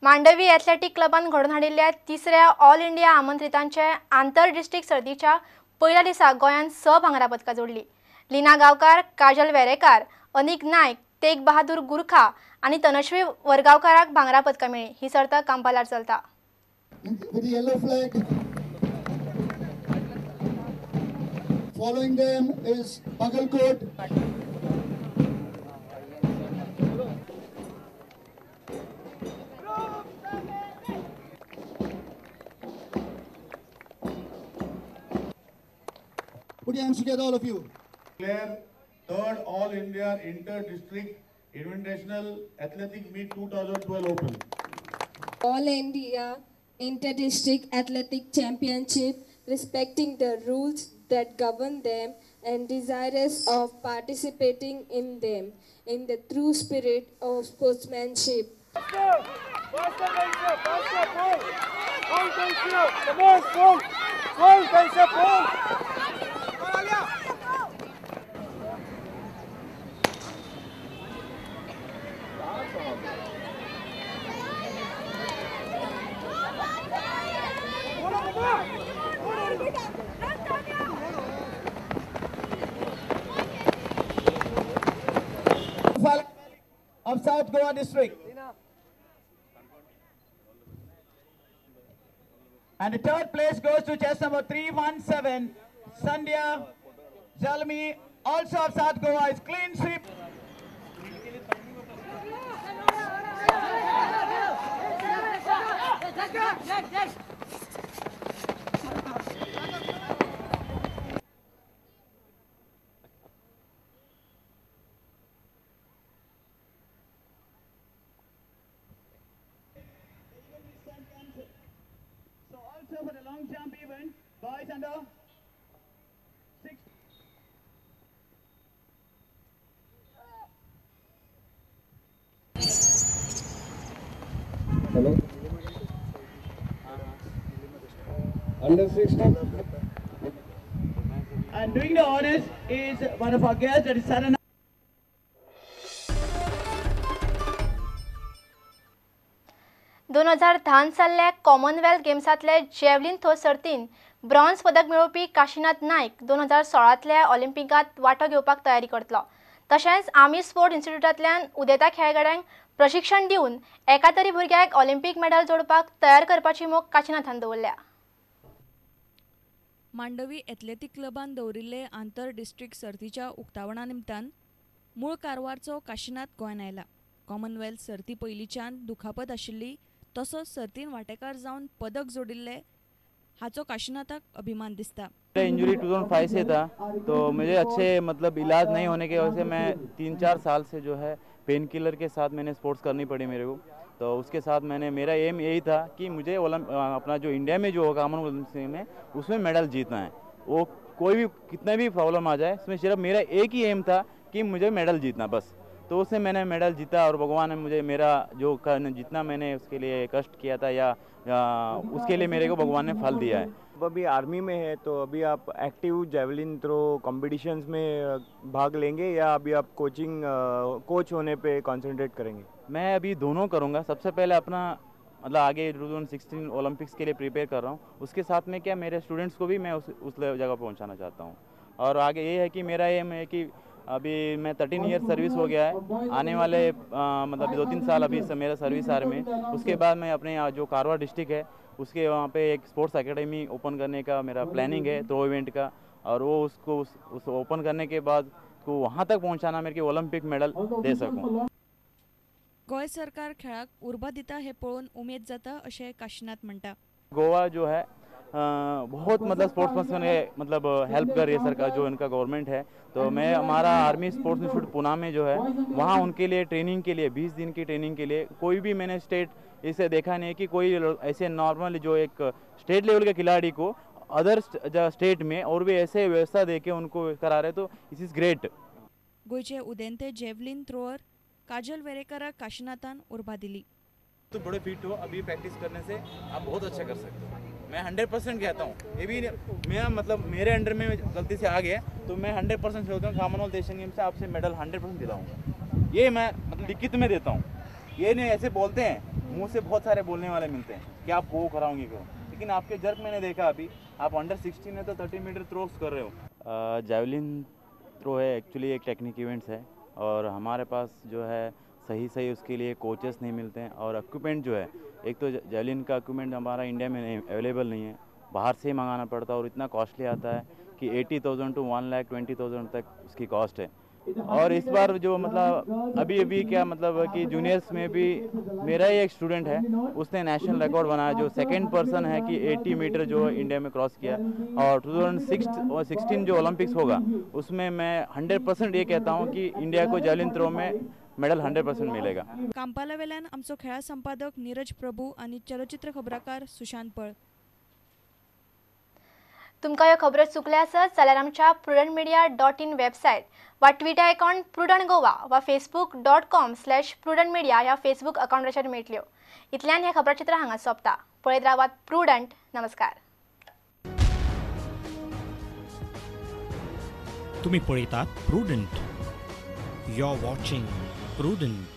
Mandovi athletic क्लबान घडोवन हाडिल्ल्या तिसऱ्या ऑल इंडिया आमंत्रितांचे आंतर डिस्ट्रिक्ट सर्तीच्या पयल्या दिसा गोंयान 6 भांगरा पदकां जोडली. लीना गांवकार, काजल वेरेकार, अनिक नायक, तेग बहादूर गुरखा आनी तनश्वी वरगांवकाराक भांगरा पदकां मेळ्ळी. ही सर्त कांपालार चलता. Following them is Bagalkot. Put your hands together, all of you. Declare third All India Inter-District Invitational Athletic Meet 2012 open. All India Inter-District Athletic Championship, respecting the rules that govern them and desirous of participating in them in the true spirit of sportsmanship. Of South Goa district. And the third place goes to chest number 317, Sandhya Jalmi, also of South Goa. Is clean sweep. So also for the long jump event, boys under 6. Hello. Under 16. And doing the honors is one of our guests, that is Sarana. 2010 साल्ल्या commonwealth गेम्सांतले javelin throw सर्तीन bronze पदक मेळोवपी काशीनाथ नायक 2016तल्या ऑलिम्पिकांत वांटो घेवपाक तयारी करतलो. तशेंच आर्मी स्पोर्ट इन्स्टिट्यूटांतल्यान उदेता खेळगड्यांक प्रशिक्षण दिवन एका तरी भुरग्याक ऑलिम्पिक मेडल जोडपाक तयार करपाची मोख काशीनाथान दवरल्या. मांडवी एथलेटीक क्लबान दवरिल्ले आंतर डिस्ट्रिक्ट सर्तीच्या उक्तावणा निमतान मूळ कारवारचो काशीनाथ गोंयान आयला. कॉमनवेल्थ सर्ती पयलींच्यान दुखापत आशिल्ली तसोच सर्तीन वांटेकार जावन पदक जोडिल्ले हाचो काशीनाथाक अभिमान दिसता. इंजरी 2005 से था, तो मुझे अच्छे मतलब इलाज नहीं होने की वजह से मैं 3-4 साल से जो है पेन किलर के साथ मैंने स्पोर्ट्स करनी पड़ी मेरे को. तो उसके साथ मैंने मेरा एम यही था कि मुझे अपना जो इंडिया में जो होगा कॉमनवेल्थ में उसमें मेडल जीतना है. वो कोई भी कितना भी प्रॉब्लम आ जाए उसमें सिर्फ मेरा एक ही एम था कि मुझे मेडल जीतना बस. तो उससे मैंने मेडल जीता और भगवान ने मुझे मेरा जो जितना मैंने उसके लिए कष्ट किया था या उसके लिए मेरे को भगवान ने फल दिया है. अभी आर्मी में है तो अभी आप एक्टिव जैवलिन थ्रो कॉम्पिटिशन्स में भाग लेंगे या अभी आप कोचिंग कोच होने पे कंसंट्रेट करेंगे? मैं अभी दोनों करूंगा. सबसे पहले अपना मतलब आगे 2016 ओलंपिक्स के लिए प्रिपेयर कर रहा हूँ, उसके साथ में क्या मेरे स्टूडेंट्स को भी मैं उस जगह पहुँचाना चाहता हूँ. और आगे ये है कि मेरा एम है कि अभी मैं 13 ईयर सर्विस हो गया है, आने वाले मतलब 2-3 साल अभी मेरा सर्विस आर्मी में, उसके बाद मैं अपने जो कारवार डिस्ट्रिक्ट है उसके वहाँ पे एक स्पोर्ट्स एकेडमी ओपन करने का मेरा प्लानिंग है थ्रो इवेंट का. और वो उसको उस ओपन करने के बाद को वहाँ तक पहुँचाना मेरे को ओलंपिक मेडल दे सकूँ. गोंय सरकार खेळाक उर्बा दिता हे पळोवन उमेद जाता अशें काशीनाथ म्हणटा. गोवा जो है बहुत मतलब स्पोर्ट्स पर्सन है, मतलब हेल्प कर रही है सरकार जो इनका गवर्नमेंट है. तो मैं हमारा आर्मी स्पोर्ट्स इंस्टीट्यूट पुणे में जो है वहाँ उनके लिए ट्रेनिंग के लिए 20 दिन की ट्रेनिंग के लिए कोई भी मैंने स्टेट इसे देखा नहीं कि कोई ऐसे नॉर्मल जो एक स्टेट लेवल के खिलाड़ी को अदर स्टेट में और भी ऐसे व्यवस्था दे के उनको करा रहे, तो it is great. गोंयचे उदेंते जेवलिन थ्रोअर काजल वेरेकराक काशीनाथान उर्बा दिली. तो बड़े फिट हो, अभी प्रैक्टिस करने से आप बहुत अच्छा कर सकते हो. मैं 100% कहता हूँ, ये भी मैं मतलब मेरे अंडर में गलती से आ गया तो मैं 100% सोचता हूँ कॉमनवेल्थ एशियन गेम से आपसे मेडल 100% दिलाऊंगा. ये मैं मतलब लिखित में देता हूँ, ये नहीं ऐसे बोलते हैं. मुंह से बहुत सारे बोलने वाले मिलते हैं कि आप वो कराओगे करो, लेकिन आपके जर्क मैंने देखा अभी आप अंडर 16 है तो 30 मीटर थ्रोस कर रहे हो। जैवलिन थ्रो है एक्चुअली एक टेक्निक इवेंट्स है और हमारे पास जो है सही सही उसके लिए कोचेस नहीं मिलते हैं और इक्विपमेंट जो है, एक तो जैवलिन का इक्विपमेंट हमारा इंडिया में नहीं अवेलेबल नहीं है, बाहर से ही मंगाना पड़ता है और इतना कॉस्टली आता है कि 80,000 टू 1,20,000 तक उसकी कॉस्ट है। और इस बार जो मतलब अभी अभी क्या मतलब कि जूनियर्स में भी मेरा ही एक स्टूडेंट है, उसने नेशनल रिकॉर्ड बनाया, जो सेकंड पर्सन है कि 80 मीटर जो इंडिया में क्रॉस किया। और 2016 जो ओलंपिक्स होगा उसमें मैं 100% ये कहता हूँ कि इंडिया को जैवलिन थ्रो में मेडल 100% मिलेगा। कांपाला वेल्यान आमचो खेळा संपादक नीरज प्रभू आनी चलचित्र खबराकार सुशांत पळ। तुमकां ह्यो खबरो चुकल्या आसत जाल्यार आमच्या prudentmedia.in website वा ट्विटर अकाउंट प्रुडंट गोवा वा facebook.com/prudentmedia ह्या फेसबूक अकाउंटाचेर मेळटल्यो। इतल्यान हें खबराचित्र हांगा सोंपता। पळयत रावात प्रुडंट। नमस्कार। तुम्ही पळयतात Prudent. You are watching Prudent.